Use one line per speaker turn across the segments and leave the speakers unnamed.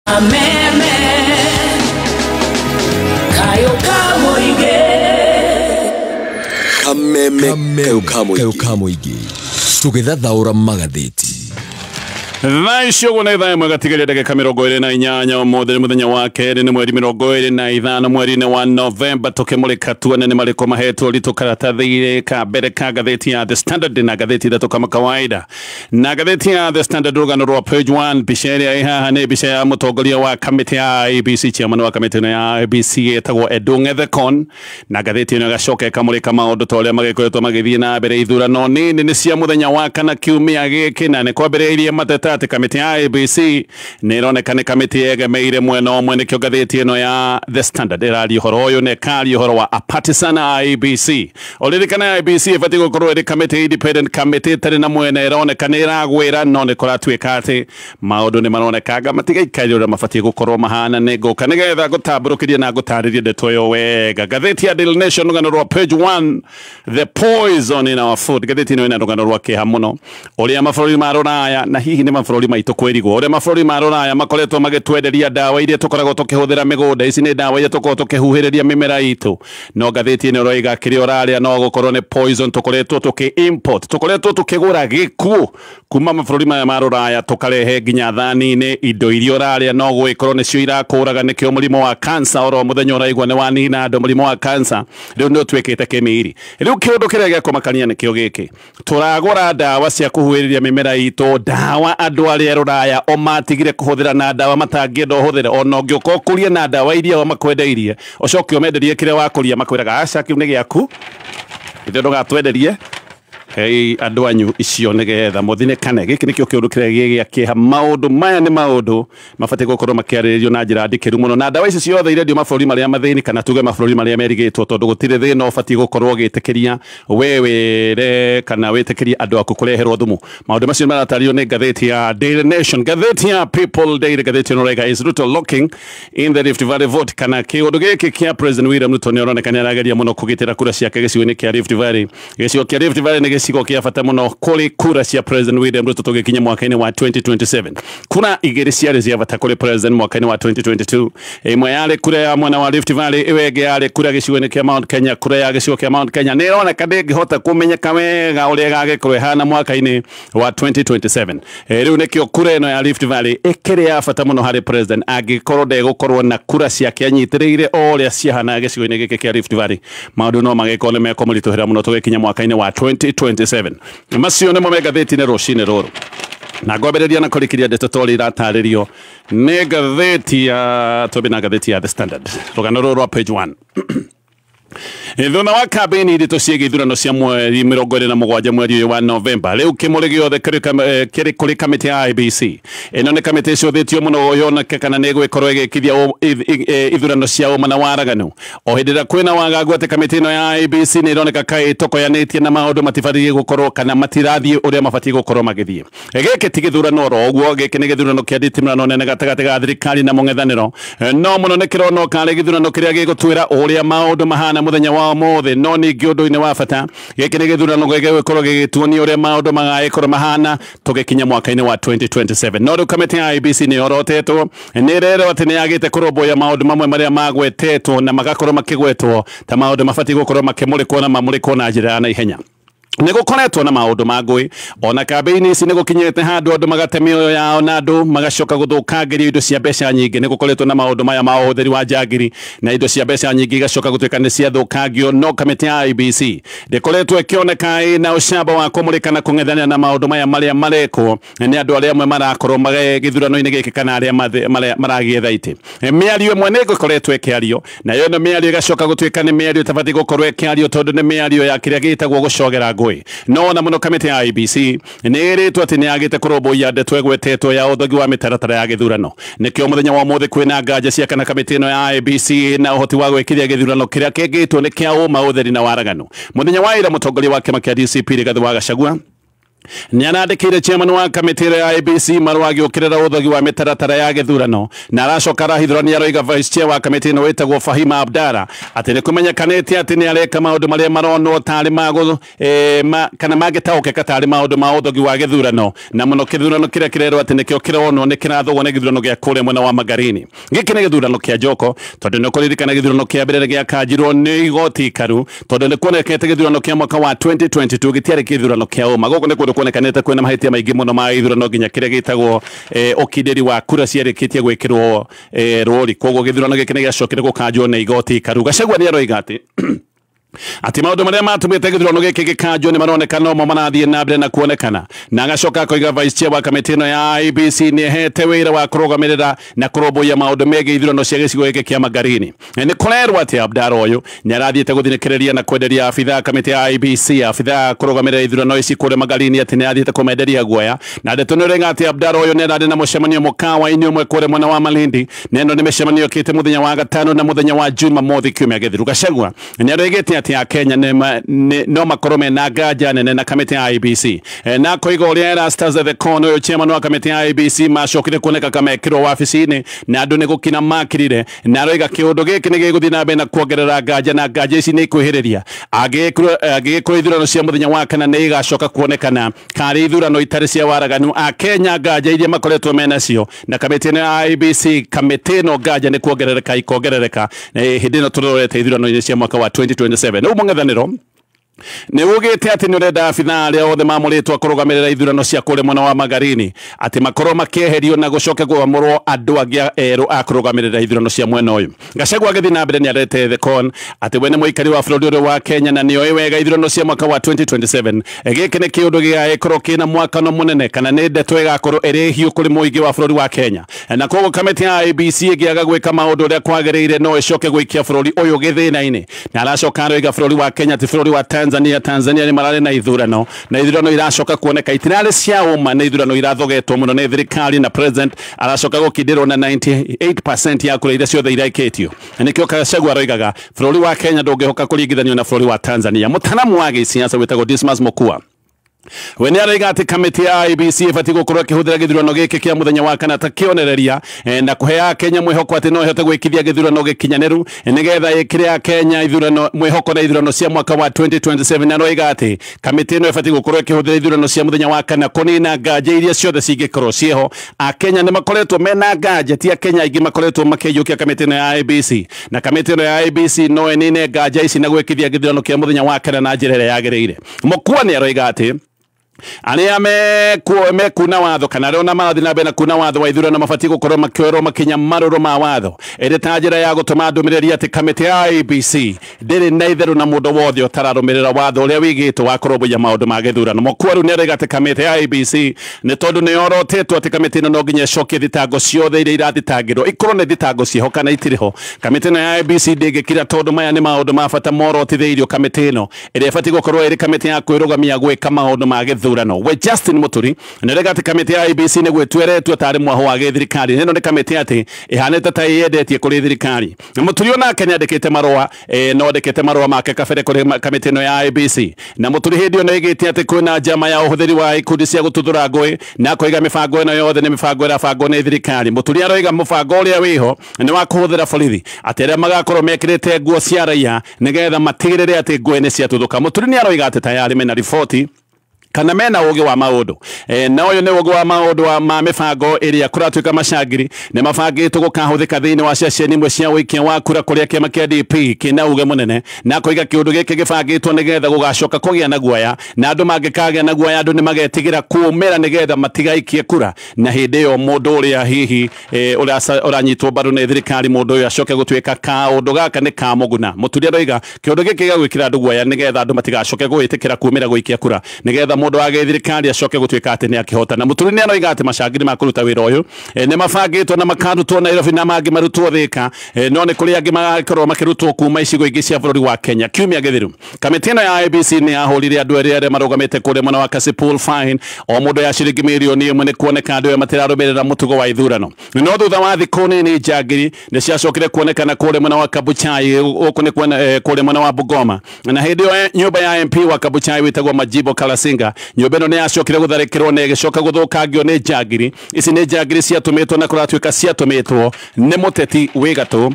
Kameme kayo kamuige.
Kameme kayo kamuige. Tugithathaura magatheti.
Thaa icio ũguo nĩ thaa ĩmwe gatigaria ndagĩka 28 ũmũthĩ nĩ mũthenya wa kerĩ nĩ mweri 25 mweri-inĩ wa Novemba tũkĩmũrĩka tuone nĩ marĩkũ mahetwo ritũ karatathi ka mbere ka ngathĩti ya The Standard na ngathĩti ithatũ kama kawaida. Na ngathĩti ya The Standard rũgano rwa page 1 mbica ĩrĩa ĩ haha nĩ mbica ya mũtongoria wa kamĩtĩ ya IEBC, chairman wa kamĩtĩ ĩno ya IEBC ĩtagwo Edu Ng'ethekon, na ngathĩti ĩno ĩgacoka ĩkamũrĩka maũndũ ta ũrĩa magĩkoretwo magĩthiĩ na mbere ithurano nini nĩ cia mũthenya wa kana kiumia gĩkĩ, na nĩ kwambĩrĩirie mateta atĩ kamĩtĩ ya IEBC nĩ ĩroneka nĩ kamĩtĩ yegemeire mwena ũmwe. Nĩkĩo ngathĩti ĩno ya The Standard ĩraria ũhoro ũyũ na ĩkaria ũhoro wa a partisan IEBC. Ũririkane IEBC ĩbatiĩ gũkorwo ĩrĩ kamĩtĩ independent, kamĩtĩ ĩtarĩ na mwena, ĩroneka nĩ ĩragwĩra, no nĩ kũratuĩka atĩ maũndũ nĩ maronekanga matigaikaire ũrĩa mabatiĩ gũkorwo mahana. Nĩ ngũka nĩgetha ngũtambũrũkĩrie na ngũtarĩrie ndeto ĩyo wega. Ngathĩti ya Daily Nation rũgano rwa page 1, the poison in our food. Ngathĩti ĩno ĩna rũgano rwa kĩeha mũno ũrĩa mabũrũri ma rũraya na hihi nĩ mabũrũri maitũ kwĩrigwo ũrĩa mabũrũri ma rũraya makoretwo magĩtwenderia ndawa iria tũkoragwo tũkĩhũthĩra mĩgũnda. Ici nĩ ndawa iria tũkoragwo tũkĩhuhĩrĩria mĩmera itũ, no ngathĩti ĩno ĩroiga kĩrĩa ũrarĩa no gũkorwo nĩ poison tũkoretwo tũkĩ import, tũkoretwo tũkĩgũra gĩkuũ kuma mabũrũri maya ma rũraya tũkarehe nginya thani-inĩ. Indo iria ũrarĩa no gũgĩkorwo nĩcio irakũraga, nĩkĩo mũrimũ wa cancer oro mũthenya ũraigua nĩ wanina andũ. Mũrimũ wa cancer rĩu nĩ ũtuĩkĩte kĩmiri. Rĩu kĩũndũ kĩrĩa gĩa kũmakania nĩkĩo gĩkĩ, tũragũra ndawa cia kũhuhĩrĩria mĩmera itũ, ndawa andũ arĩa rũraya o matigire kũhũthĩra na ndawa matangĩenda ũhũthĩre. Ona ũngĩũka ũkũrie na ndawa iria o makwendeirie, ũcoke ũmenderie kĩrĩa wakũria, makwĩraga aca kĩu nĩ gĩaku, ithuĩ ndũgatwenderie, hei andũ anyu icio nĩgetha mũthinĩkane. Gĩkĩ nĩkĩo kĩũndũ kĩrĩa gĩ gĩa kĩeha. Maũndũ maya nĩ maũndũ mabatiĩ gũkorwo makĩarĩrĩrio na njĩra ndikĩru mũno, na ndawa ici ciothe irendio mabũrũri marĩa mathĩni kana tuge mabũrũri marĩa merigĩtwo, tondũ gũtirĩ thĩna ũbatiĩ gũkorwo ũgĩtĩkĩria we wĩre kana wĩtĩkĩrie andũ aku kũreherwo thumu. Maũndũ macio maratarĩrio nĩ ngathĩti ya Daily Nation. Ngathĩti ya People Daily, ngathĩti ĩno ĩroiga is Ruto locking in the Rift Valley vote, kana kĩũndũ gĩkĩ kĩa President William Ruto nĩ aroneka nĩ arageria mũno kũgitĩra kura ciake gĩcigo-inĩ kĩa Rift Valley. Gĩcigo kĩa Rift Valley nĩ gĩcigo kĩa bata mũno kũrĩ kura cia President William Ruto tũgĩkinya mwaka-inĩ wa 2027. Kura igĩrĩ ciarĩ cia bata kũrĩ President mwaka-inĩ wa 2022. Ĩmwe yarĩ kura ya mwena wa Rift Valley, ĩyo ĩngĩ yarĩ kura gĩcigo-inĩ kĩa Mount Kenya. Kura ya gĩcigo kĩa Mount Kenya nĩ ĩroneka ndĩngĩhota kũmenyeka wega ũrĩa ĩgagĩkorwo ĩhana mwaka-inĩ wa 2027. Rĩu nĩkĩo kura ĩno ya Rift Valley ĩkĩrĩ ya bata mũno harĩ President, angĩkorwo ndegũkorwo na kura ciake anyitĩrĩire o ũrĩa ciahana gĩcigo-inĩ gĩkĩ kĩa Rift Valley, maũndũ no magĩkorwo nĩ mekũmũritũhĩra mũno tũgĩkinya mwaka-inĩ wa 2027. Macio nĩmo me ngathĩti-inĩ rũcinĩ rũrũ, na ngwambĩrĩria na kũrĩkĩria ndeto ta ũrĩa iratarĩrio nĩ ngathĩti ya twambe na ngathĩti ya The Standard rũgano rũrũ rwa page 1. Thutha wa kambĩini nditũ ciĩgiĩ ithurano cia mweri 27 mweri ũyũ wa Novemba, rĩu kĩmũrĩ gĩothe kĩrĩ kũrĩ kamĩtĩ ya IEBC. Ĩno nĩ kamĩtĩ ĩcũthĩtio mũno yoneke kana nĩ ĩgũgĩkorwo ĩgĩkithia ithurano cia ũma na waraganu. O hĩndĩ ĩrĩa kwĩna wagagu atĩ kamĩtĩ ĩno ya IEBC nĩ ĩroneka kaĩ ĩtokoyanĩtie na maũndũ matibatiĩ gũkorwo kana matirathiĩ ũrĩa mabatiĩ gũkorwo magĩthiĩ. Gĩkĩ ti gĩthurano oro ũguo, gĩkĩ nĩ gĩthurano kĩa nditimũrano nene gatagatĩ ga thirikari na mũng'ethanĩro, no mũno nĩ kĩronwo karĩ gĩthurano kĩrĩa gĩgũtwĩra ũrĩa maũndũ mahana mũthenya wa ũmũthĩ. No ningĩ ũndũ-inĩ wa bata, gĩkĩ nĩ gĩthurano gĩgũkorwo gĩgĩtuonia ũrĩa maũndũ magagĩkorwo mahana tũgĩkinya mwaka-inĩ wa 2027. No rĩu kamĩtĩ ya IEBC nĩ yorotetwo, nĩ ĩrerwo atĩ nĩ yagĩte kũrũmbũiya maũndũ mamwe marĩa magwetetwo na magakorwo makĩgwetwo ta maũndũ mabatiĩ gũkorwo makĩmũrĩkwo na mamũrĩkwo na njĩra ya naihenya. Nĩ gũkoretwo na maũndũ ma ngũĩ ona kambĩini ici, nĩ gũkinyĩte handũ andũ magate mĩoyo yao na andũ magacoka gũthũkangĩrio indo cia mbeca nyingĩ. Nĩ gũkoretwo na maũndũ maya ma ũhũthĩri wa njangiri na indo cia mbeca nyingĩ igacoka gũtuĩka nĩ ciathũkangio, no kamĩtĩ ya IEBC ndĩkoretwo ĩkĩoneka ĩna ũcamba wa kũmũrĩka na kũng'ethanĩra na maũndũ maya marĩa marekwo nĩ andũ arĩa amwe marakorwo gĩthurano-inĩ gĩkĩ kana arĩa maragĩetha itĩ. Mĩario ĩmwe nĩ ĩgũkoretwo ĩkĩario, nayo ĩno mĩario ĩgacoka gũtuĩka nĩ mĩario ĩtabatiĩ gũkorwo ĩkĩario, tondũ nĩ mĩario ya kĩrĩa gĩtagwo gũcogera ngũĩ. No ona mũno kamĩtĩ ya IEBC nĩ ĩrĩtwo atĩ nĩ yagĩte kũrũmbũiya ndeto ĩgwetetwo ya ũthogi wa mĩtaratara ya gĩthurano. Nĩkĩo mũthenya wa ũmũthĩ kwĩna nganja cia kana kamĩtĩ ĩno ya IEBC na ũhoti wa gwĩkithia gĩthurano kĩrĩa kĩngĩtwo nĩ kĩa ũma, ũtheri na waraganu. Mũthenya wa ira mũtongoria wa kĩama kĩa DCP Rigathĩ wa Gachagua Nĩarandĩkĩire chairman wa kamĩtĩ ya IEBC marũa agĩũkĩrĩra ũthogi wa mĩtaratara ya gĩthurano, na aracoka arahithũra nĩ aroiga vice chair wa kamĩtĩ ĩno wĩtagwo Fahima Abdara atĩ nĩ kũmenyekanĩte atĩ nĩ areka maũndũ marĩa maronwo tarĩ ma kana mangĩtaũkĩka tarĩ maũndũ ma ũthogi wa gĩthurano, na mũno kĩthurano kĩrĩa kĩrerwo atĩ nĩkĩo kĩronwo nĩ kĩrathogwo nĩ gĩthurano gĩa kũrĩa mwena wa Magarini. Gĩkĩ nĩ gĩthurano kĩa njoko, tondũ nĩ kũririkana gĩthurano kĩa mbere gĩakanjirwo nĩ igoti ikaru, tondũ nĩ kuonekete gĩthurano kĩa mwaka wa 2022 gĩtiarĩ gĩthurano kĩa ũma. Gũkũ nĩ kũndũ kuonekanĩte kwĩna mahĩtia maingĩ mũno ma ithurano nginya kĩrĩa gĩtagwo ũkindĩri wa kura ciarĩkĩtie gwĩkĩrwo rũri. Koguo gĩthurano gĩkĩ nĩ gĩacokire gũkanjwo nĩ igoti ikaru. Gachagua nĩ aroiga atĩ ati maũndũ marĩa matũmĩte gĩthurano gĩkĩ gĩkanjwo nĩ maroneka no mo marathiĩ na mbere na kuonekana, na agacoka akoiga vice chair wa kamĩtĩ ĩno ya IEBC nĩ ehete wĩra wa kũrũgamĩrĩra na kũrũmbũiya maũndũ megiĩ ithurano cia gĩcigo gĩkĩ kĩa Magarini. Nĩ kũrerwo atĩ Abdara ũyũ nĩ arathiĩte gũthinĩkĩrĩria na kwenderia abithaa kamĩtĩ ya IEBC, abithaa kũrũgamĩrĩra ithurano ici kũrĩa Magarini, atĩ nĩ arathiĩte kũmenderia guoya. Na ndeto nĩ ũrenga atĩ Abdara ũyũ nĩ ararĩ na mũcemanio mũkawa-inĩ ũmwe kũrĩa mwena wa Malindi, na ĩno nĩ mĩcemanio ĩkĩte mũthenya wa gatano na mũthenya wa Jumamothi kiumia gĩthiru. Gachagua nĩ aroigĩte atĩ Kenya no makorwo mena nganja nene na kamĩtĩ ya IEBC, na koiga ũrĩa Erastus Ethekon ũyũ chairman wa kamĩtĩ ya IEBC macokire kuoneka kamekĩrwo wabici-inĩ na andũ nĩ gũkina makirire, na aroiga kĩũndũ gĩkĩ nĩ gĩgũthiĩ na mbere na kuongerera nganja, na nganja ici nĩ ikwĩhĩrĩria angĩgĩkorwo ithurano cia mũthenya wa kana nĩ igacoka kuonekana karĩ ithurano itarĩ cia waraganu. Akenya nganja iria makoretwo menacio na kamĩtĩ ĩno ya IEBC, kamĩtĩ ĩno nganja nĩ kuongerereka ikongerereka hĩndĩ ĩno tũrorete ithurano-inĩ cia mwaka wa 2027. Rĩu mũng'ethanĩro nĩ ugĩte atĩ nĩ ũrenda abithaa arĩa othe mamũrĩtwo kũrũgamĩrĩra ithurano cia kũrĩa mwena wa Magarini atĩ makorwo makĩeherio na gũcoke kwamũrwo andũ angĩ erũ a kũrũgamĩrĩra ithurano cia mwena ũyũ. Gachagua agĩthiĩ na mbere nĩ arete The Con atĩ we nĩ mũikari wa bũrũri ũyũ wa Kenya na nĩoĩ wega ithurano cia mwaka wa 2027. Gĩkĩ nĩ kĩũndũ gĩgagĩkorwo kĩna mwakano mũnene, kana nĩ ndeto ĩgakorwo ĩrĩ hiũ kũrĩ mũingĩ wa bũrũri wa Kenya, na koguo kamĩtĩ ya IEBC ĩngĩaga gwĩka maũndũ ũrĩa kwagĩrĩire no ĩcoke gũikia bũrũri ũyũ gĩthĩna-inĩ. Na aracoka aroiga bũrũri wa Kenya ti bũrũri wa Tanzania nĩ mararĩ na ithurano, na ithurano iracoka kuoneka itirarĩ cia ũma, nĩ ithurano irathogetwo mũno nĩ thirikari, na president aracoka gũkindĩrwo na 98% ya kura iria ciothe iraikĩtio. Na nĩkĩo Gachagua aroigaga bũrũri wa Kenya ndũngĩhoka kũringithanio na bũrũri wa Tanzania. Mũtaramu wa gĩsiasa wĩtagwo Dismas Mokua we nĩ aroiga atĩ kamĩtĩ ya IEBC ĩbatiĩ gũkorwo ĩkĩhũthĩra gĩthurano gĩkĩ kĩa mũthenya wa kana ta kĩonereria, na kũhe Akenya mwĩhoko atĩ no ĩhote gwĩkithia gĩthurano gĩkinyanĩru nĩgetha ĩkĩre Akenya ithurano mwĩhoko na ithurano cia mwaka wa 2027. Na aroiga atĩ kamĩtĩ ĩno ĩbatiĩ gũkorwo ĩkĩhũthĩra ithurano cia mũthenya wa kana kũnina nganja iria ciothe cingĩkorwo ciĩho. Akenya nĩ makoretwo mena nganja, ti Akenya aingĩ makoretwo makĩiyũkia kamĩtĩ ĩno ya IEBC, na kamĩtĩ ĩno ya IEBC no ĩnine nganja ici na gwĩkithia gĩthurano kĩa mũthenya wa kana na njĩra ĩrĩa yagĩrĩire. Mokua nĩ aroiga atĩ arĩa mekuna watho kana arĩa ona marathiĩ na mbere na kuna watho wa ithurano mabatiĩ gũkorwo makĩoerwo makinya marũrũ ma watho, ĩrĩ ta njĩra ya gũtũma ndũmĩrĩri atĩ kamĩtĩ ya IEBC ndĩrĩ na itherũ na mũndũ wothe ũtararũmĩrĩra watho ũrĩa wĩigĩtwo wa kũrũmbũiya maũndũ ma gĩthurano. Mokua rĩu nĩaroiga atĩ kamĩtĩ ya IEBC nĩ tondũ nĩyorotĩtwo atĩ kamĩtĩ ĩno no nginya ĩcokie thitango ciothe iria irathitangĩrwo, ikorwo nĩ thitango ciĩho kana itirĩ ho. Kamĩtĩ ĩno ya IEBC ndĩngĩkira tondũ maya nĩ maũndũ ma bata morotithĩirio kamĩtĩ ĩno ĩrĩa ĩbatiĩ gũkorwo ĩrĩ kamĩtĩ ya kwĩrũgamia gwĩka maũndũ ma gĩthurano. We Justin Muturi nĩarauga atĩ kamĩtĩ ya IEBC nĩ gwĩtueretwo tarĩ mwaho wa gĩthirikari. Ĩno nĩ kamĩtĩ atĩ ĩhanĩte ta ĩyendetie kũrĩ thirikari. Muturi onake nĩandĩkĩte marũa, no andĩkĩte marũa make kabere kũrĩ kamĩtĩ ĩno ya IEBC. Na Muturi hĩndĩ ĩyo nĩoigĩte atĩ kwĩna njama ya ũhũthĩri wa ikundi cia gũtuthũra ngũĩ, na akoiga mĩbango ĩno yothe nĩ mĩbango ĩrabangwo nĩ thirikari. Muturi aroiga mũbango ũrĩa wĩho nĩ wa kũhũthĩra borithi atĩ arĩa magakorwo mekĩrĩte nguo cia raia nĩgetha matigĩrĩre atĩ ngũĩ nĩ ciatuthũka. Muturi nĩaroiga atĩ tayari mena riboti kana mena ũgĩ wa maũndũ, na ũyũ nĩ ũgĩ wa maũndũ ma mĩbango ĩrĩa kũratuĩka macangiri nĩ mabangĩtwo gũkahũthĩka thĩinĩ wa ceceni imwe cia ũikia wa kura kũrĩa kĩama kĩa DP kĩna uge mũnene, na akoiga kĩũndũ gĩkĩ gĩbangĩtwo nĩgetha gũgacoka kũgĩa na guoya, na andũ mangĩkagĩa na guoya andũ nĩmagetigĩra kũũmĩra nĩgetha matigaikie kura, na hĩndĩ ĩyo mũndũ ũrĩa hihi ũranyitwo mbaru nĩ thirikari mũndũ ũyũ acoke gũtuĩka kaũndũ gaka nĩ kamũguna. Mũturi aroiga kĩũndũ gĩkĩ gĩa gwĩkĩra andũ guoya nĩgetha andũ matigacoke gwĩtĩkĩra kumĩra gũikia kura nĩgetha mũndũ wa gĩthirikari acoke gũtuĩka atĩ nĩ akĩhotana. Mũturi nĩ aroiga atĩ macangiri ma kũruta wĩra ũyũ nĩ mabangĩtwo na makarutwo Nairobi na mangĩ marutwo Thika, no nĩ kũrĩ angĩ magakorwo makĩrutwo kuma icigo ingĩ cia bũrũri wa Kenya. Kiumia gĩthiru kamĩtĩ ĩno ya IEBC nĩ yahũrire andũ erĩ arĩa marũgamĩte kũrĩa mwena wa Kasipul fine o mũndũ ya ciringi mirioni 1 nĩ kuoneka andũ aya matirarũmĩrĩra mũtugo wa ithurano. No thutha wa thikũ nini njangiri nĩ ciacokire kuonekana kũrĩa mwena wa Kabuchai, gũkũ nĩ kũrĩa mwena wa Bungoma, na hĩndĩ ĩyo nyũmba ya MP wa Kabuchai wĩtagwo Majibo Kalasinga mahiga. Nyũmba ĩno nĩ yacokire gũtharĩkĩrwo na ĩgĩcoka gũthũkangio nĩ njangiri. Ici nĩ njangiri ciatũmĩtwo na kũratuĩka ciatũmĩtwo nĩ mũteti wĩ gatũ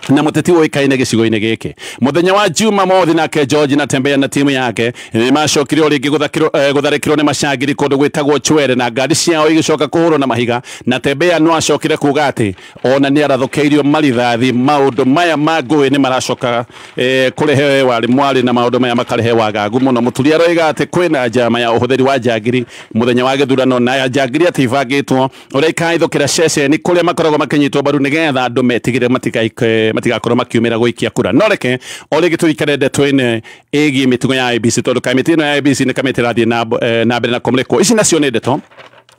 na muteti woikaine gĩcigo-inĩ gĩkĩ. Mũthenya wa Jumamothi nake George Natembeya na timu yake nĩ macokire o rĩngĩ gũtharĩkĩrwo nĩ macangiri kũndũ gwĩtagwo Chwere na ngari ciao igĩcoka kũhũrwo na mahiga. Natembeya no acokire kuga atĩ ona nĩ arathũkĩirio marithathi. Maũndũ maya ma ngũĩ nĩ maracoka kũrehe warĩ mwarĩ na maũndũ maya makarehe wagagu mũno. Mũturi aroiga atĩ kwĩna njama ya ũhũthĩri wa njangiri mũthenya wa gĩthurano na njangiri atĩ ibangĩtwo ũrĩa ikaithũkĩra ceceni kũrĩa makoragwo makĩnyitwo mbaru nĩgetha andũ metigĩre matigakorwo makiumĩra gũikia kura. No reke o rĩngĩ tũikare ndeto-inĩ ĩgiĩ mĩtugo ya IEBC tondũ kamĩtĩ ĩno ya IEBC nĩ kamĩtĩ ĩrathiĩ na mbere na kũmũrĩkwo. Ici nacio nĩ ndeto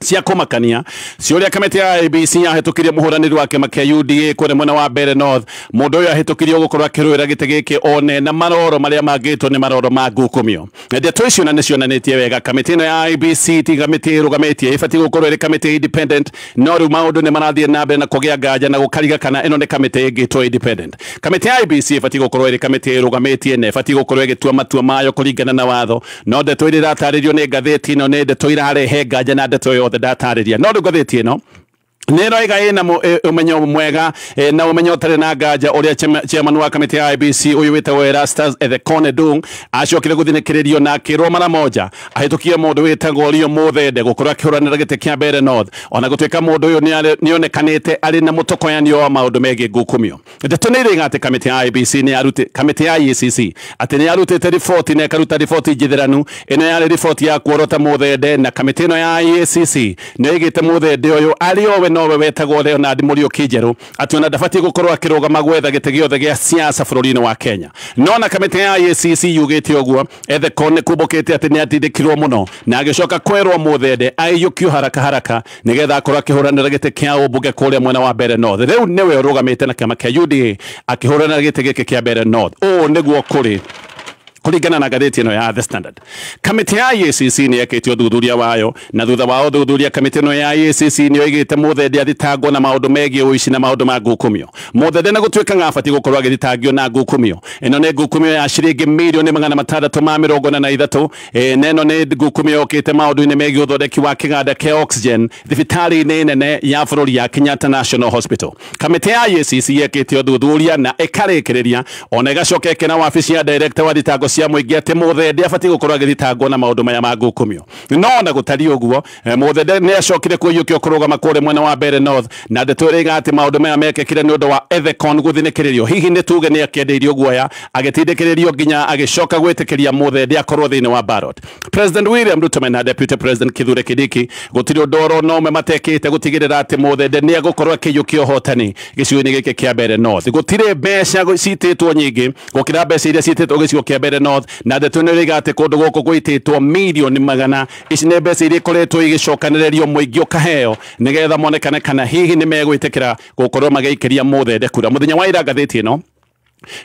cia kũmakania ciũria kamĩtĩ ya IEBC yahĩtũkirie mũhũranĩri wa kĩama kĩa UDA kũrĩa mwena wa Mbeere North. Mũndũ ũyũ ahĩtũkirio gũkorwo akĩrũĩra gĩtĩ gĩkĩ one na maroro marĩa mangĩtwo nĩ maroro ma ngukumio. Ndeto icio na nĩcionanĩtie wega kamĩtĩ ĩno ya IEBC ti kamĩtĩ ĩrũgamĩtie, ĩbatiĩ gũkorwo ĩrĩ kamĩtĩ independent, no rĩu maũndũ nĩ marathiĩ na mbere na kũgĩa nganja na gũkariga kana ĩno nĩ kamĩtĩ ĩngĩtwo independent. Kamĩtĩ ya IEBC ĩbatiĩ gũkorwo ĩrĩ kamĩtĩ ĩrũgamĩtie na ĩbatiĩ gũkorwo ĩgĩtua matua mayo kũringana na watho, no ndeto iria iratarĩrio nĩ ngathĩti ĩno nĩ ndeto irarehe nganja na ndeto yothe ndatarĩria. No rĩu ngathĩti ĩno nĩ ĩroiga ĩna ũmenyo mwega na ũmenyo ũtarĩ na nganja ũrĩa chairman wa kamĩtĩ ya IEBC ũyũ wĩtagwo Erastus Ethekon Edung acokire gũthinĩkĩrĩrio na akĩrwo mara moja ahĩtũkie mũndũ wĩtagwo Rio Muthende gũkorwo akĩhũranĩra gĩtĩ kĩa Mbeere North, ona gũtuĩka mũndũ ũyũ nĩonekanĩte arĩ na mũtokoyanio wa maũndũ megiĩ ngukumio. Ndeto nĩ ĩroiga atĩ kamĩtĩ ya IEBC nĩ yarutĩte kamĩtĩ ya EACC atĩ nĩ yarutĩte riboti na ĩkaruta riboti njithĩranu. Ĩno yarĩ riboti ya kuorota Muthende na kamĩtĩ ĩno ya EACC nĩ ĩgĩte Muthende ũyũ arĩ owe nowe wetagwo Leonard Muriuki Njeru atĩ ona ndabatiĩ gũkorwo akĩrũgama gwetha gĩtĩ gĩothe gĩa siasa bũrũri-inĩ wa Kenya. No na kamĩtĩ ya EACC yugĩte ũguo, Ethekon nĩ kumbũkĩte atĩ nĩ atindĩkirwo mũno na agĩcoka kwerwo Muthende aiyũkio haraka haraka nĩgetha akorwo akĩhũranĩra gĩtĩ kĩa ũmbunge kũrĩa mwena wa Mbeere North. Rĩu nĩwe ũrũgamĩte na kĩama kĩa UDA akĩhũranĩra gĩtĩ gĩkĩ kĩa Mbeere North. Ũũ nĩguo kũrĩ kũringana na ngathĩti ĩno ya The Standard. Kamĩtĩ ya EACC nĩ ĩkĩte ũthuthuria wayo na thutha wa ũthuthuria kamĩtĩ ĩno ya EACC nĩ yoigĩte Muthende athitangwo na maũndũ megiĩ ũici na maũndũ ma ngukumio. Muthende na gũtuĩka ng'abatiĩ gũkorwo agĩthitangio na ngukumio. Ĩno nĩ ngukumio ya ciringi mirioni 643 na ĩno nĩ ngukumio yũkĩte maũndũ-inĩ megiĩ ũthondeki wa kĩganda kĩa oxygen thibitarĩ-inĩ nene ya bũrũri ya Kenyatta National Hospital. Kamĩtĩ ya EACC yekĩte ũthuthuria na ĩkarĩkĩrĩria ona ĩgacoka ĩkĩra wabici ya director wa thitango cia mũingĩ atĩ Muthende abatiĩ gũkorwo agĩthitangwo na maũndũ maya ma ngukumio. No ona gũtariĩ ũguo, Muthende nĩ acokire kũiyũkio kũrũgama kũrĩa mwena wa Mbeere North na ndeto ĩroiga atĩ maũndũ maya mekĩkire nĩ ũndũ wa Ethekon gũthinĩkĩrĩrio. Hihi nĩ tuge nĩ akĩendeirio guoya agĩtindĩkĩrĩrio nginya agĩcoka gwĩtĩkĩria Muthende akorwo thĩinĩ wa ballot. President William Ruto na Deputy President Kithure Kindiki gũtirĩ ũndũ oro na ũmwe matekĩte gũtigĩrĩra atĩ Muthende nĩ egũkorwo akĩiyũkia ũhotani gĩcigo-inĩ gĩkĩ kĩa Mbeere North. Gũtirĩ mbeca citĩtwo nyingĩ gũkĩra mbeca iria citĩtwo gĩcigo kĩa Mbeere North na ndeto nĩ ĩroiga atĩ kũndũ gũkũ gwĩtĩtwo mirioni 100. Ici nĩ mbeca iria ikoretwo igĩcokanĩrĩrio mũingĩ ũkaheo nĩgetha monekane kana hihi nĩ megwĩtĩkĩra gũkorwo magĩikĩria Muthende kura. Mũthenya wa ira ngathĩti ĩno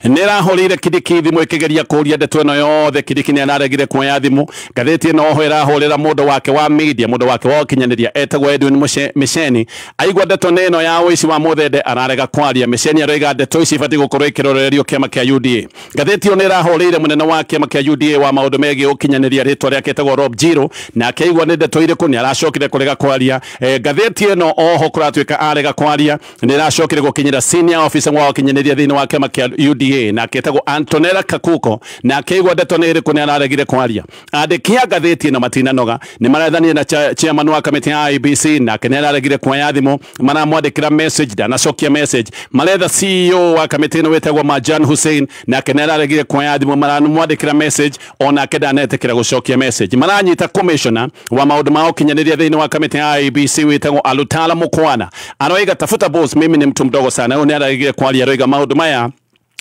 nĩ ĩrahũrĩire Kindiki thimũ ĩkĩgeria kũria ndeto ĩno yothe. Kindiki nĩ araregire kuoya thimũ. Ngathĩti ĩno oho ĩrahũrĩra mũndũ wake wa media, mũndũ wake wa ũkinyanĩria etagwo Edwin Miceni. Aigua ndeto ĩno ya ũici wa Muthende ararega kwaria. Miceni aroiga ndeto ici ibatiĩ gũkorwo ikĩrorerio kĩama kĩa UDA. Ngathĩti ĩyo nĩ ĩrahũrĩire mũnene wa kĩama kĩa UDA wa maũndũ megiĩ ũkinyanĩria rĩtwa rĩake etagwo Rob Jiro, na akĩigua nĩ ndeto irĩkũ nĩ aracokire kũrega kwaria. Ngathĩti ĩno oho kũratuĩka arega kwaria nĩ ĩracokire gũkinyĩra senior officer wa ũkinyanĩria thĩinĩ wa kĩama kĩa UDA na akĩtagwo Antonella Kakuko, na akĩigua ndeto nĩ ĩrĩkũ nĩ araregire kwaria. Andĩki a ngathĩti ĩno matinanoga nĩ marethanire na chairman wa kamĩtĩ ya IEBC nake nĩ araregire kuoya thimũ, maramwandĩkĩra message ndanacokia message. Maretha CEO wa kamĩtĩ ĩno wĩtagwo Marjan Hussein nake nĩ araregire kuoya thimũ, maramwandĩkĩra message onake ndanetĩkĩra gũcokia message. Maranyita commissioner wa maũndũ ma ũkinyanĩria thĩinĩ wa kamĩtĩ ya IEBC wĩtagwo Alutala Mukwana, aroiga tafuta boss, mimi ni mtu mdogo sana. Huyu nĩ araregire kwaria, aroiga maũndũ maya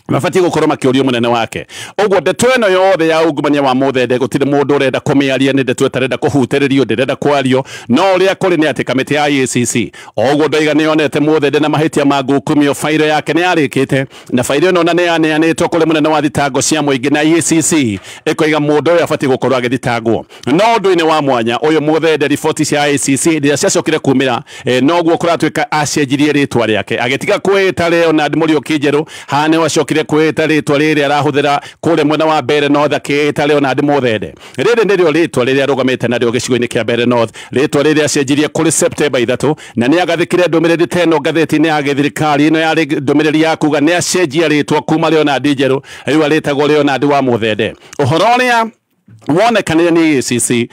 mabatiĩ gũkorwo makĩũrio mũnene wake. Ũguo ndeto ĩno yothe ya ungumania wa Muthende gũtirĩ mũndũ ũrenda kũmĩaria, nĩ ndeto ĩtarenda kũhutĩrĩrio, ndĩrenda kwario. No ũrĩa kũrĩ nĩ atĩ kamĩtĩ ya EACC o ũguo ndoiga nĩ yonete Muthende na mahĩtia ma ngukumio, fairo yake nĩ yarĩkĩte na fairo ĩno na nĩ yaneanĩtwo kũrĩ mũnene wa thitango cia mũingĩ na EACC ĩkoiga mũndũ ũyũ abatiĩ gũkorwo agĩthitangwo. No ũndũ-inĩ wa mwanya ũyũ Muthende riboti cia EACC rĩrĩa ciacokire kumĩra, noguo kũratuĩka acenjirie rĩtwa rĩake agĩtiga kwĩĩta Leonard Muriuki Njeru, haha nĩ wacokire acokire kwĩta rĩtwa rĩrĩ arahũthĩra kũrĩa mwena wa Mbeere North akĩĩta Leonard Muthende. Rĩrĩ nĩrĩo rĩtwa rĩrĩa arũgamĩte narĩo gĩcigo-inĩ kĩa Mbeere North, rĩtwa rĩrĩa acenjirie kũrĩ September 3, na nĩ agathĩkire ndũmĩrĩri ta ĩno ngathĩti-inĩ ya gĩthirikari. Ĩno yarĩ ndũmĩrĩri ya kuga nĩ acenjia rĩtwa kuma Leonard Njerũ rĩu arĩtagwo Leonard wa Muthende. Ũhoro ũrĩa wonekanire nĩ EACC,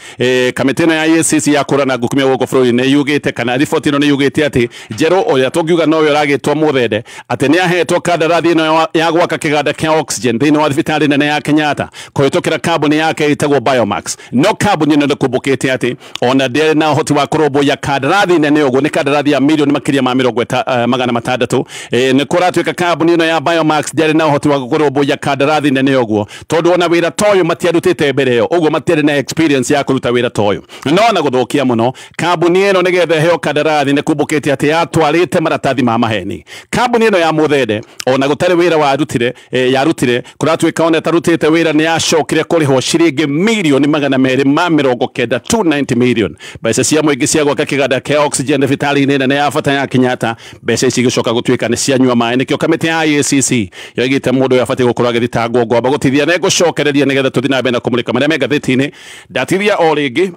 kamĩtĩ ĩno ya EACC ya kũrana ngukumia gũkũ bũrũri-inĩ nĩ yugĩte, kana riboti ĩno nĩ yugĩte atĩ Njerũ ũrĩa tũngiuga nowe ũragĩtwo Muthende atĩ nĩ ahetwo kandarathi ĩno ya gwaka kĩganda kĩa oxygen thĩinĩ wa thibitarĩ nene ya Kenyatta kũhĩtũkĩra kambuni yake ĩtagwo Biomax. No kambuni ĩno ndĩkumbũkĩte atĩ ona ndĩarĩ na ũhoti wa kũrũmbũiya kandarathi nene ũguo, nĩ kandarathi ya milioni makĩria ma 600. Nĩ kũratuĩka kambuni ĩno ya Biomax ndĩarĩ na ũhoti wa kũrũmbũiya kandarathi nene ũguo, tondũ ona wĩra ta ũyũ matiarutĩte mbere ĩyo, ũguo matiarĩ na experience ya kũruta wĩra ta ũyũ. No na gũthũkia mũno kambuni ĩno nĩgetha ĩheo kandarathi nĩ kumbũkĩte atĩ yatwarĩte maratathi ma maheni. Kambuni ĩno ya Muthende ona gũtarĩ wĩra warutire, yarutire kũratuĩka ona ĩtarutĩte wĩra nĩ yacokire kũrĩhwo ciringi milioni 290, 290 million, mbeca cia mũingĩ cia gwaka kĩganda kĩa oxygen thibitarĩ-inĩ nene ya bata ya Kenyatta. Mbeca ici igĩcoka gũtuĩka nĩ cianyua maĩ. Nĩkĩo kamĩtĩ ya EACC yoigĩte mũndũ ũyũ abatiĩ gũkorwo agĩthitangwo. Ngwamba gũtithia na ngũcokereria nĩgetha tũthiĩ na mbere na kũmũrĩka marĩa me ngathĩti-inĩ. Ndatithia o rĩngĩ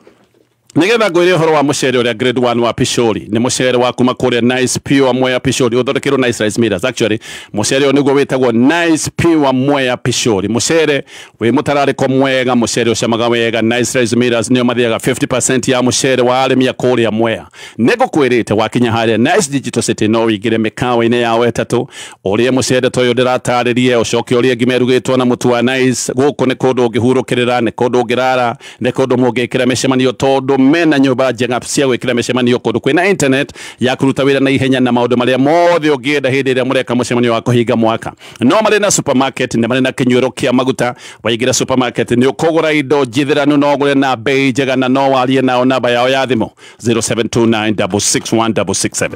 nĩgetha ngwĩre ũhoro wa mũcere ũrĩa grade 1 wa Pishori. Nĩ mũcere wa kuma kũrĩa Nice Pure Mwea Pishori, ũthondekerwo Nice Rice Millers. Actually mũcere ũyũ nĩguo wĩtagwo Nice Pure Mwea Pishori, mũcere wĩ mũtararĩko mwega, mũcere ũcamaga wega. Nice Rice Millers nĩo mathiaga 50% ya mũcere wa arĩmi a kũrĩa Mwea. Nĩngũkwĩrĩte wakinya harĩa Nice Digital City no ũingĩre mĩkawa-inĩ yao ĩtatũ ũrĩe mũcere ta ũyũ ndĩratarĩrie, ũcoke ũrĩe ngima ĩrugĩtwo na mũtu wa Nice. Gũkũ nĩ kũndũ ũngĩhurũkĩrĩra, nĩ kũndũ ũngĩrara, nĩ kũndũ mũngĩkĩra mĩcemanio, tondũ mena nyũmba njega cia gwĩkĩra mĩcemanio, kũndũ kwĩna internet ya kũruta wĩra na ihenya na maũndũ marĩa mothe ũngĩenda hĩndĩ ĩrĩa mũreka mũcemanio wa kũhinga mwaka. No marĩ na supermarket, nĩ marĩ na kĩnyuĩro kĩa maguta. Waingĩra supermarket nĩ ũkũgũra indo njithĩranu, no ũgũre na bei njega, na no warie nao namba yao ya thimũ 0729661667.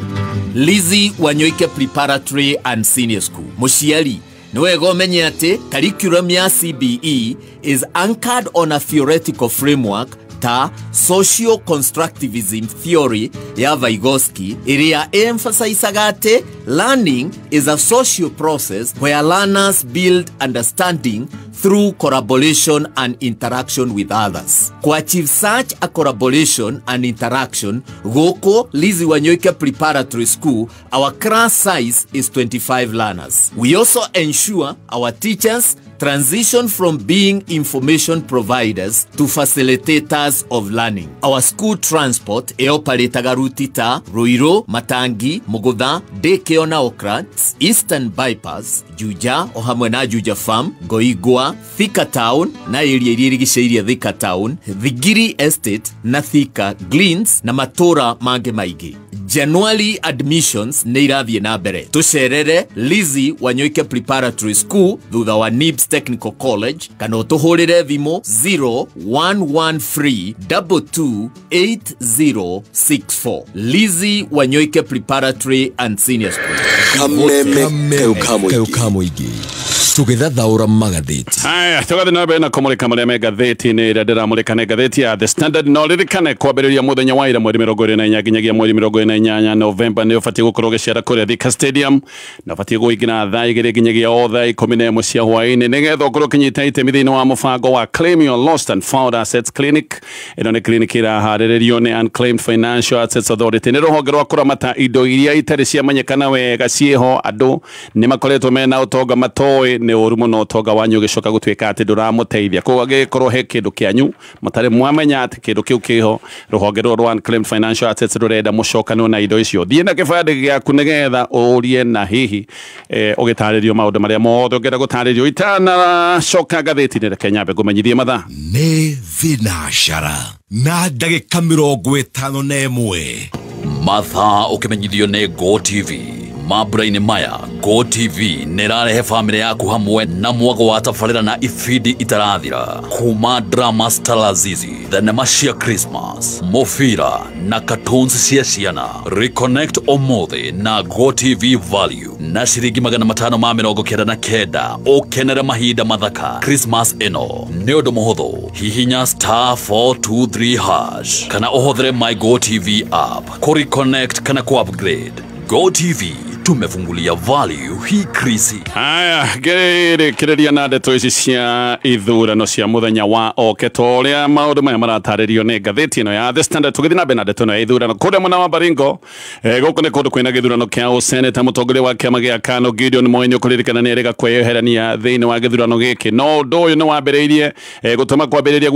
Lizzy Wanyoike Preparatory and Senior School. Mũciari nĩ wega ũmenye atĩ curriculum ya CBE is anchored on a theoretical framework ta social constructivism theory ya Vygotsky, ĩrĩa emphasizaga atĩ learning is a social process where learners build understanding through collaboration and interaction with others. To achieve such a collaboration and interaction, gũkũ Lizzy Wanyoike Preparatory School, our class size is 25 learners. We also ensure our teachers transition from being information providers to facilitators of learning. Our school transport ĩoparĩtaga ruti ta Ruiru, Matangi, Mugutha, Daycare na Oaklands, Eastern Bypass, Juja o hamwe na Juja Farm, Goigwa, Thika Town na area iria irigicĩirie Thika Town, Thigiri Estate na Thika Greens na matũra mangĩ maingĩ. January admissions nĩ irathiĩ na mbere. Tũcerere Lizzy Wanyoike Preparatory School thutha wa NIBS Technical College, kana ũtũhũrĩre thimũ 0113 228064. Lizzy Wanyoike Preparatory and Senior School.
Kameme kayo kamũingĩ tũgĩthathaũra magathĩti.
Haya, tũgathiĩ na mbere na kũmũrĩka marĩa me ngathĩti-inĩ ĩrĩa ndĩramũrĩka nĩ ngathĩti ya The Standard. No ririkane kwambĩrĩria mũthenya wa ira mweri 24 nginyagia mweri 28 Novemba nĩ ũbatiĩ gũkorwo ũgĩcera kũrĩa Thika Stadium, na ũbatiĩ kũingĩra thaa 2 nginyagia o thaa 11 cia hwaĩ-inĩ nĩgetha ũkorwo ũkĩnyita itemi thĩinĩ wa mũbango wa Claim Your Lost and Found Assets Clinic. Ĩno nĩ clinic ĩraharĩrĩrio nĩ Unclaimed Financial Assets Authority, nĩ rũhonge rwa kũramata indo iria itarĩ ciamenyekana wega ciĩho. Andũ nĩ makoretwo mena ũtonga matoĩ, nĩ ũru mũno ũtonga wanyu ũgĩcoka gũtuĩka atĩ ndũramũteithia. Koguo angĩkorwo he kĩndũ kĩanyu mũtarĩ mwamenya atĩ kĩndũ kĩu kĩho, rũhonge rũrũ rwa Unclaimed Financial Assets rũrenda mũcokanwo na indo icio. Thiĩ na kĩbandĩ gĩaku nĩgetha ũrie na hihi ũgĩtarĩrio maũndũ marĩa mothe ũngĩenda gũtarĩrio. Itanacoka ngathĩti-inĩ, reke nyambe ngũmenyithie mathaa.
Nĩ thinacara na ndagĩka 51.
Mathaa ũkĩmenyithio nĩ Go TV. Mambura-inĩ maya Go TV nĩ ĩrarehe bamĩrĩ yaku hamwe na mwago wa tabarĩra na ibindi itarathira, kuma drama Stalazizi, thenema cia Christmas, mũbira na cartoons cia ciana. Reconnect ũmũthĩ na Go TV Value na ciringi 599 ũkenere mahinda mathaka Christmas ĩno. Nĩ ũndũ mũhũthũ, hihinya *423# kana ũhũthĩre My Go TV app kũ reconnect kana kũ upgrade. Go TV, Tumefungulia value hii krisi.
Aya, ngĩrĩkĩrĩria na ndeto ici cia ithurano cia mũthenya wa oke ta ũrĩa maũndũ maya maratarĩrio nĩ ngathĩti ĩno ya The Standard. Tũgĩthiĩ na mbere na ndeto ĩno ya ithurano kũrĩa mwena wa Baringo, gũkũ nĩ kũndũ kwĩna gĩthurano kĩa ũseneta. Mũtongoria wa kĩama gĩa KANU Gideon Moi nĩ ũkũririkana nĩ erĩga kwĩyeherania thĩinĩ wa gĩthurano gĩkĩ, no ũndũ ũyũ nĩ wambĩrĩirie gũtũma kwambĩrĩria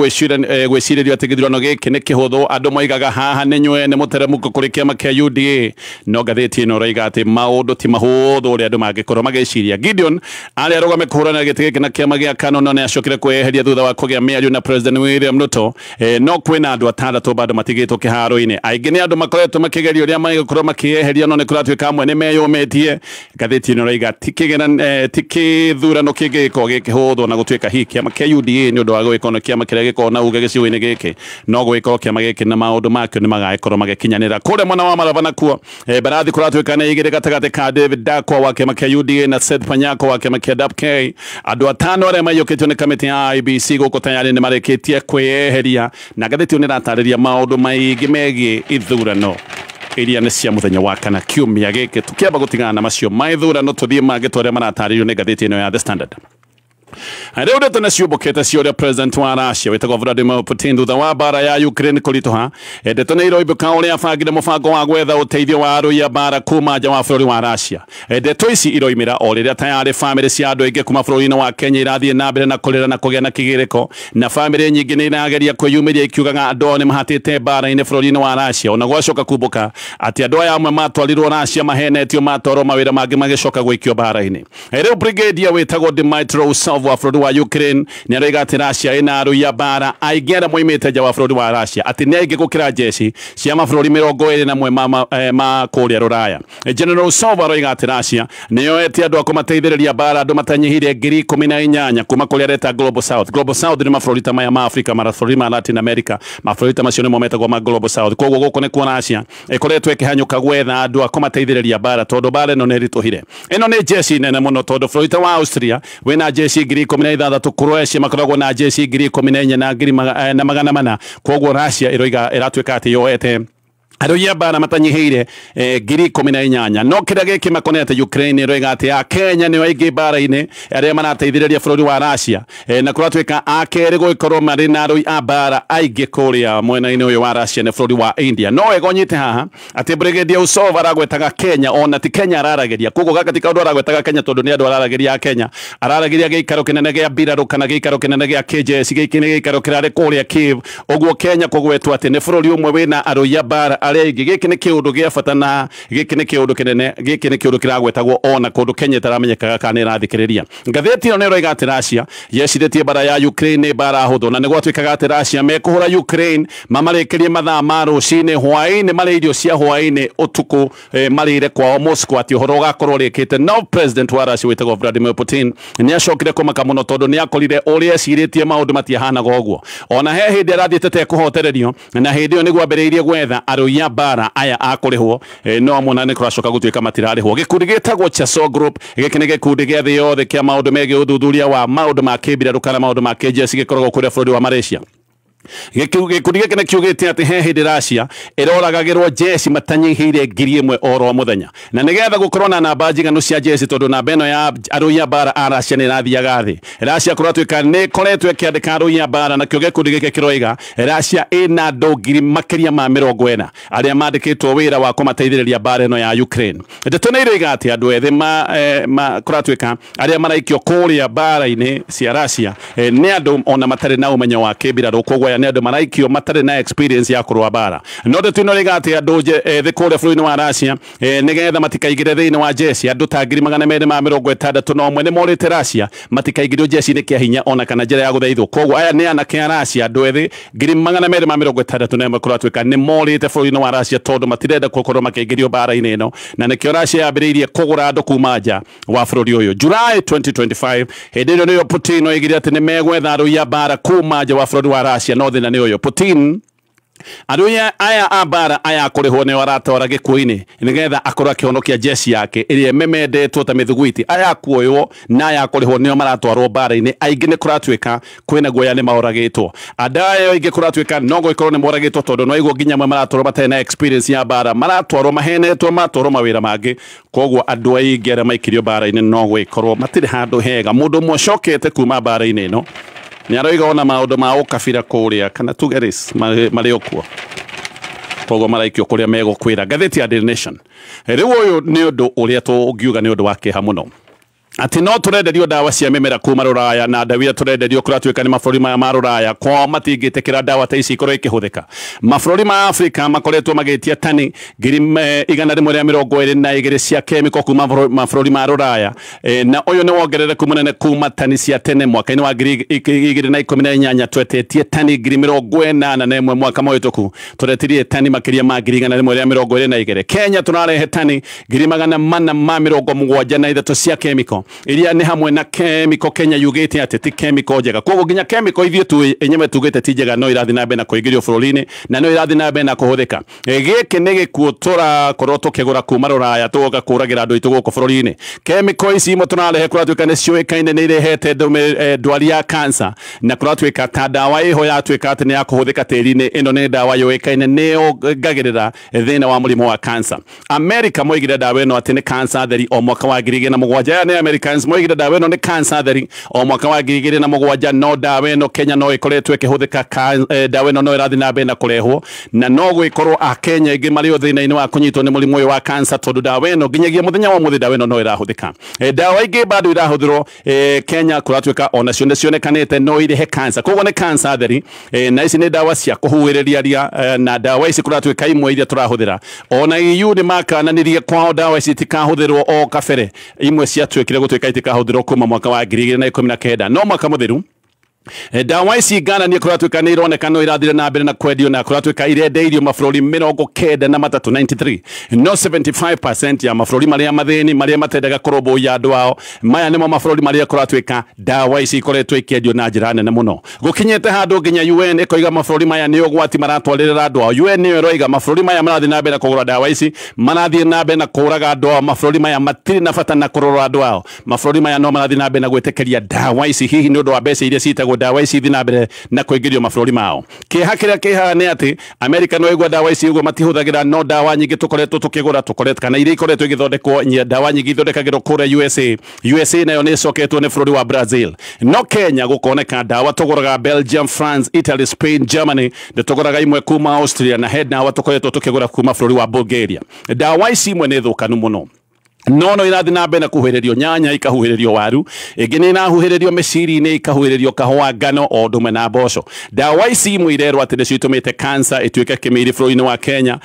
gwĩcirĩrio atĩ gĩthurano gĩkĩ nĩ kĩhũthũ. Andũ moigaga haha nĩ nywe nĩ mũteremũko kũrĩ kĩama kĩa UDA, no ngathĩti ĩno ĩroiga atĩ maũndũ ti mahũthũ ũrĩa andũ mangĩkorwo magĩciria. Gideon arĩa arũgame kũhũrana gĩtĩ gĩkĩ na kĩama gĩa KANU no nĩacokire kwĩyeheria thutha wa kũgĩa mĩario na President William Ruto. No kwĩna andũ atandatũ bado matigĩtwo kĩharo-inĩ. Aingĩ nĩ andũ makoretwo makĩgeria ũrĩa mangĩkorwo makĩyeheria, no nĩ kũratuĩka amwe nĩ meyũmĩtie. Ngathĩti ĩno ĩroiga ti kĩthurano kĩngĩgĩkorwo gĩkĩhũthwo na gũtuĩka hihi kĩama kĩa UDA nĩ ũndũ wa gũgĩkorwo nĩ kĩama kĩrĩa gĩkoragwo na uge gĩcigo-inĩ gĩkĩ, no gũgĩkorwo kĩama gĩkĩ na maũndũ makĩo nĩ magagĩkorwo magĩkinyanĩra. Kũrĩa mwena wa Maraba nakuo, mbarathi kũratuĩka nĩ igĩrĩ gatagatĩ ka David Dakwa wa kĩama kĩa UDA na Seth Panyako wa kĩama kĩa DAP-K. Andũ atano arĩa maiyũkĩtio nĩ kamĩtĩ ya IEBC gũkũ tayarĩ nĩ marĩkĩtie kwĩyeheria, na ngathĩti ĩyo nĩ ĩratarĩria maũndũ maingĩ megiĩ ithurano iria nĩ cia mũthenya wa kana kiumia gĩkĩ. Tũkĩamba gũtigana na macio ma ithurano, tũthiĩ mangĩ ta ũrĩa maratarĩrio nĩ ngathĩti ĩno ya The Standard. Rĩu ndeto nĩ ciũmbũkĩte cia ũrĩa president wa Russia wĩtagwo Vladimir Putin thutha wa mbara ya Ukraine kũritũha. Ndeto nĩ iroimbũka ũrĩa abangire mũbango wa gwetha ũteithio wa arũi a mbara kuma nja wa bũrũri wa Russia. Ndeto ici iroimĩra o rĩrĩa tayarĩ bamĩrĩ cia andũ aingĩ kuma bũrũri-inĩ wa Kenya irathiĩ na mbere na kũrĩra na kũgĩa na kĩgĩrĩko, na bamĩrĩ nyingĩ nĩ irageria kwĩyumĩria ikiugaga andũ ao nĩ mahatĩte mbara-inĩ bũrũri-inĩ wa Russia. Ona gwacoka kumbũka atĩ andũ aya amwe matwarirwo Russia mahenetio matwarwo mawĩra mangĩ magĩcoka gũikio mbara-inĩ. Rĩu brigadier wĩtagwo Dmytro Usov wa bũrũri wa Ukraine nĩ aroiga atĩ Russia ĩna arũi a mbara aingĩ arĩa moimĩte nja wa bũrũri wa Russia, atĩ nĩ aingĩ gũkĩra jeshi cia mabũrũri 21 ma kũrĩa Rũraya. General Usov aroiga atĩ Russia nĩ yoete andũ a kũmateithĩrĩria mbara andũ matanyihire 18,000 kuma kũrĩa areta Global South. Global South nĩ mabũrũri ta maya ma Afrika, mabũrũri ma Latin America, mabũrũri ta macio nĩmo metagwo ma Global South. Koguo gũkũ nĩkuo Russia ĩkoretwo ĩkĩhanyũka gwetha andũ a kũmateithĩrĩria mbara tondũ mbara ĩno nĩ ĩritũhire. Ĩno nĩ jeshi nene mũno tondũ bũrũri ta wa Austria wĩna jeshi 16,000, Croatia makoragwo na jeshi 14,400 na 400. Koguo Russia ĩroiga ĩratuĩka atĩ yoete arũi a mbara matanyihĩire 18,000. No kĩrĩa gĩkĩ makonete Ukraine ĩroiga atĩ a Kenya nĩo aingĩ mbara-inĩ arĩa marateithĩrĩria bũrũri wa Russia, na kũratuĩka a kerĩ gũgĩkorwo marĩ na arũi a mbara aingĩ kũrĩa mwena-inĩ ũyũ wa Russia nĩ bũrũri wa India. No wega ũnyite haha atĩ Brigadier Usov aragwetaga Kenya, ona ti Kenya araragĩria. Koguo gaka ti kaũndũ aragwetaga Kenya tondũ nĩ andũ araragĩria a Kenya, araragĩria gĩikaro kĩnene gĩa mbirarũ kana gĩikaro kĩnene gĩa KJS. Gĩkĩ nĩ gĩikaro kĩrarĩ kũrĩa Kiev. Ũguo Kenya kũgwetwo atĩ nĩ bũrũri ũmwe wĩna arũi a mbara arĩa aingĩ. Gĩkĩ nĩ kĩũndũ gĩa bata na gĩkĩ nĩ kĩũndũ kĩnene, gĩkĩ nĩ kĩũndũ kĩragwetagwo ona kũndũ Kenya ĩtaramenyekaga kana ĩrathikĩrĩria. Ngathĩti ĩno nĩ ĩroiga atĩ Russia yecirĩtie mbara ya Ukraine nĩ mbara hũthũ, na nĩ gwatuĩkaga atĩ Russia mekũhũra Ukraine mamarĩkĩrie mathaa ma rũcinĩ, hwaĩ-inĩ marĩe irio cia hwaĩ-inĩ, ũtukũ marĩire kwao Moscow, atĩ ũhoro ũgakorwo ũrĩkĩte. No president wa Russia wĩtagwo Vladimir Putin nĩ acokire kũmaka mũno tondũ nĩ akorire ũrĩa ecirĩtie maũndũ matiahanaga ũguo. Ona he hĩndĩ arathiĩte tekũhotererio, na hĩndĩ ĩyo nĩguo ambĩrĩirie gwetha arũi a mbara aya a kũrĩhwo, no amwe na nĩ kũracoka gũtuĩka matirarĩhwo. Gĩkundi gĩtagwo Chaso Group, gĩkĩ nĩ gĩkundi gĩa thĩ yothe kĩa maũndũ megiĩ ũthuthuria wa maũndũ ma kĩmbirarũ kana maũndũ ma kĩjeshi gĩkoragwo kũrĩa bũrũri wa Malaysia. Gĩkundi gĩkĩ nĩ kiugĩte atĩ he hĩndĩ Russia ĩroragagĩrwo jeshi matanyihĩire 1,000 oro mũthenya, na nĩgetha gũkorwo na namba njiganu cia jeshi tondũ namba ĩno ya arũi a mbara a Russia nĩ ĩrathiaga thĩ. Russia kũratuĩka nĩ ĩkoretwo ĩkĩandĩka arũi a mbara, nakĩo gĩkundi gĩkĩ kĩroiga Russia ĩna andũ ngiri makĩria ma 40 arĩa mandĩkĩtwo wĩra wa kũmateithĩrĩria mbara ĩno ya Ukraine. Ndeto nĩ iroiga atĩ andũ ethĩ kũratuĩka arĩa maraikio kũrĩa mbara-inĩ cia Russia nĩ andũ ona matarĩ na ũmenyo wa kĩmbirarũ, koguo nĩ andũ maraikio matarĩ na experience ya kũrũa mbara. No ndeto ĩno ĩroiga atĩ andũ ethĩ kũrĩa bũrũri-inĩ wa Russia nĩgetha matikaingĩre thĩinĩ wa jeshi, andũ ta 261 nĩ morĩte Russia matikaingĩrio jeshi-inĩ kĩa hinya ona kana njĩra ya gũthaithwo. Koguo aya nĩ anake a Russia, andũ ethĩ 261 kũratuĩka nĩ morĩte bũrũri-inĩ wa Russia tondũ matirenda gũkorwo makĩingĩrio mbara-inĩ ĩno, na nĩkĩo Russia yambĩrĩirie kũgũra andũ kuma nja wa bũrũri ũyũ. July 2025 hĩndĩ ĩyo nĩyo Putin oigire atĩ nĩ megwetha arũi a mbara kuma nja wa bũrũri wa Russia, no thĩna nĩ ũyũ, Putin Andũ aya a mbara aya kũrĩhwo nĩo aratwara gĩkuũ-inĩ nĩgetha akorwo akĩhonokia jeshi yake ĩrĩa ĩmemendetwo ta mĩthugwiti. Aya kuoywo na aya kũrĩhwo nĩo maratwarwo mbara-inĩ. Aingĩ nĩ kũratuĩka kwĩna guoya nĩ maoragĩtwo. Andũ aya aingĩ kũratuĩka no gũgĩkorwo nĩ moragĩtwo tondũ no aigua nginya amwe maratwarwo matarĩ na experience ya mbara, maratwarwo mahenetwo, maratwarwo mawĩra mangĩ. Koguo andũ aingĩ arĩa maikirio mbara-inĩ no gũgĩkorwo matirĩ handũ hega. Mũndũ ũmwe ũcokete kuma mbara-inĩ ĩno nĩ aroiga ona maũndũ ma ũkabira kũrĩa kana tuge race marĩ o kuo, koguo maraikio kũrĩa megũkwĩra. Ngathĩti ya Daily Nation. Rĩu ũyũ nĩ ũndũ ũrĩa tũngiuga nĩ ũndũ wa kĩeha mũno, atĩ no tũrenderio ndawa cia mĩmera kuma rũraya, na ndawa iria tũrenderio kũratuĩka nĩ mabũrũri maya ma rũraya kwao matingĩtĩkĩra ndawa ta ici ikorwo ikĩhũthĩka. Mabũrũri ma Afrika makoretwo magĩtia tani 122,000 cia kemiko kuma mabũrũri ma rũraya, na ũyũ nĩ wongerereku mũnene kuma tani cia tene. Mwaka-inĩ wa 2018 twetetie tani 81,000. Mwaka mũhĩtũku tũretirie tani makĩria ma 122,000. Kenya tũrarehe tani 473,000 cia kemiko, iria nĩ hamwe na kemiko Kenya yugĩte atĩ ti kemiko njega. Koguo nginya kemiko ithuĩ tu enyewe tugĩte ti njega no irathiĩ na mbere na kũingĩrio bũrũri-inĩ na no irathiĩ na mbere na kũhũthĩka. Gĩkĩ nĩ gĩkuũ tũrakorwo tũkĩgũra kuma rũraya tũgoka kũragĩra andũ aitũ gũkũ bũrũri-inĩ. Kemiko ici imwe tũrarehe kũratuĩka nĩ ciũĩkaine nĩ irehete ndwari ya cancer, na kũratuĩka ta ndawa ĩho yatuĩka atĩ nĩ ya kũhũthĩka tĩri-inĩ, ĩno nĩ ndawa yũĩkaine nĩ yongagĩrĩra thĩna wa mũrimũ wa cancer. America moigire ndawa ĩno atĩ nĩ cancer theri o mwaka wa 2007. Aya nĩ Americans moigire ndawa ĩno nĩ cancer theri o mwaka wa 2007, no ndawa ĩno Kenya no ĩkoretwo ĩkĩhũthĩka. Ndawa ĩno no ĩrathiĩ na mbere na kũrehwo, na no gwĩkorwo Akenya aingĩ marĩ o thĩna-inĩ wa kũnyitwo nĩ mũrimũ ũyũ wa cancer, tondũ ndawa ĩno nginyagia mũthenya wa ũmũthĩ ndawa ĩno no ĩrahũthĩka. Ndawa ingĩ bado irahũthĩrwo Kenya kũratuĩka onacio nĩ cionekanĩte no irehe cancer, koguo nĩ cancer theri. Na ici nĩ ndawa cia kũhuhĩrĩria ria, na ndawa ici kũratuĩka imwe iria tũrahũthĩra, ona EU nĩ makananirie kwao ndawa ici itikahũthĩrwo o kabere. Imwe ciatuĩkire gũtuĩka itikahũthĩrwo kuma mwaka wa 2019, no mwaka mũthiru ndawa ici ngananie kũratuĩka nĩ ironeka no irathire na mbere na kwendio, na kũratuĩka irendeirio mabũrũri 93, 93, no 75% ya mabũrũri marĩa mathĩni, marĩa matendaga kũrũmbũiya andũ ao. Maya nĩmo mabũrũri marĩa kũratuĩka ndawa ici ikoretwo ikĩendio na njĩra nene mũno, gũkinyĩte handũ nginya UN ĩkoiga mabũrũri maya nĩ ũgwati maratwarĩrĩra andũ ao. UN nĩyo ĩroiga mabũrũri maya marathiĩ na mbere na kũgũra ndawa ici, marathiĩ na mbere na kũraga andũ ao. Mabũrũri maya matirĩ na bata na kũrora andũ ao. Mabũrũri maya no marathiĩ na mbere na gwĩtĩkĩria ndawa ici, hihi nĩ ũndũ wa mbeca iria citagwo ndawa ici ithiĩ na mbere na kũingĩrio mabũrũri mao. Kĩeha kĩrĩa kĩhaha nĩ atĩ America no ĩgua ndawa ici ũguo matihũthagĩra, no ndawa nyingĩ tũkoretwo tũkĩgũra, tũkoretwo kana iria ikoretwo igĩthondekwo, ndawa nyingĩ ithondekagĩrwo kũrĩa USA. USA nayo nĩ ĩcoketwo nĩ bũrũri wa Brazil, no Kenya gũkoneka ndawa tũgũraga Belgium, France, Italy, Spain, Germany, nĩ tũgũraga imwe kuma Austria, na he ndawa tũkoretwo tũkĩgũra kuma bũrũri wa Bulgaria. Ndawa ici imwe nĩ thũkanu mũno, no irathi na mbere na kuhuhĩrĩrio nyanya, ikahuhĩrĩrio waru, ĩngĩ nĩ ĩrahuhĩrĩrio mĩciri-inĩ, ikahuhĩrĩrio kahũa, ngano, o ũndũ ũmwe na mboco. Ndawa ici imwe irerwo atĩ nĩcio itũmĩte cancer ĩtuĩke kĩmĩri bũrũri-inĩ wa Kenya.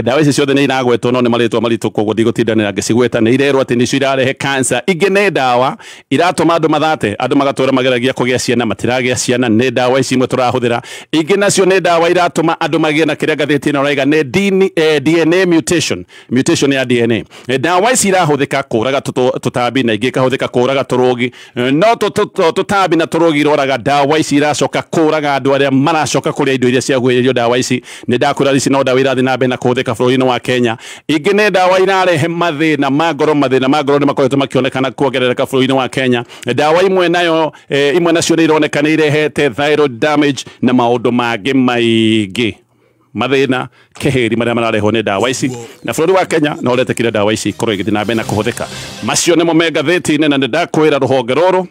Ndawa ici ciothe nĩ iragwetwo, no nĩ marĩtwa maritũ, koguo ndigũtindanĩra ngĩcigweta. Nĩ irerwo atĩ nĩcio irarehe cancer. Ingĩ nĩ ndawa iratũma andũ mathate, andũ magatũra mageragia kũgĩa ciana, matiragĩa ciana, nĩ ndawa ici imwe tũrahũthĩra. Ingĩ nacio nĩ ndawa iratũma andũ magĩe na kĩrĩa ngathĩti ĩno ĩrauga nĩ DNA mutation, mutation ya DNA. Ndawa ici irahũthĩka kũraga tũtambi, na ingĩ ikahũthĩka kũraga tũrũgi, no tũtambi na tũrũgi iroraga ndawa ici, iracoka kũraga andũ arĩa maracoka kũrĩa indo iria ciahuhĩrĩrio ndawa ici. Nĩ ndakwĩra ici no ndawa irathiĩ na mbere na kũhũthĩka bũrũri-inĩ wa Kenya. Ingĩ nĩ ndawa irarehe mathĩna ma ngoro. Mathĩna ma ngoro nĩ makoretwo makĩonekana kuongerereka bũrũri-inĩ wa Kenya. Ndawa imwe nayo, imwe nacio nĩ ironeka nĩ irehete thyroid damage na maũndũ mangĩ maingĩ, mathĩna keheri marĩa mararehwo nĩ ndawa ici, na bũrũri wa Kenya no ũretĩkire ndawa ici ikorwo igĩthiĩ na mbere na kũhũthĩka. Macio nĩmo me ngathĩti-inĩ, na nĩ ndakwĩra rũhonge rũrũ.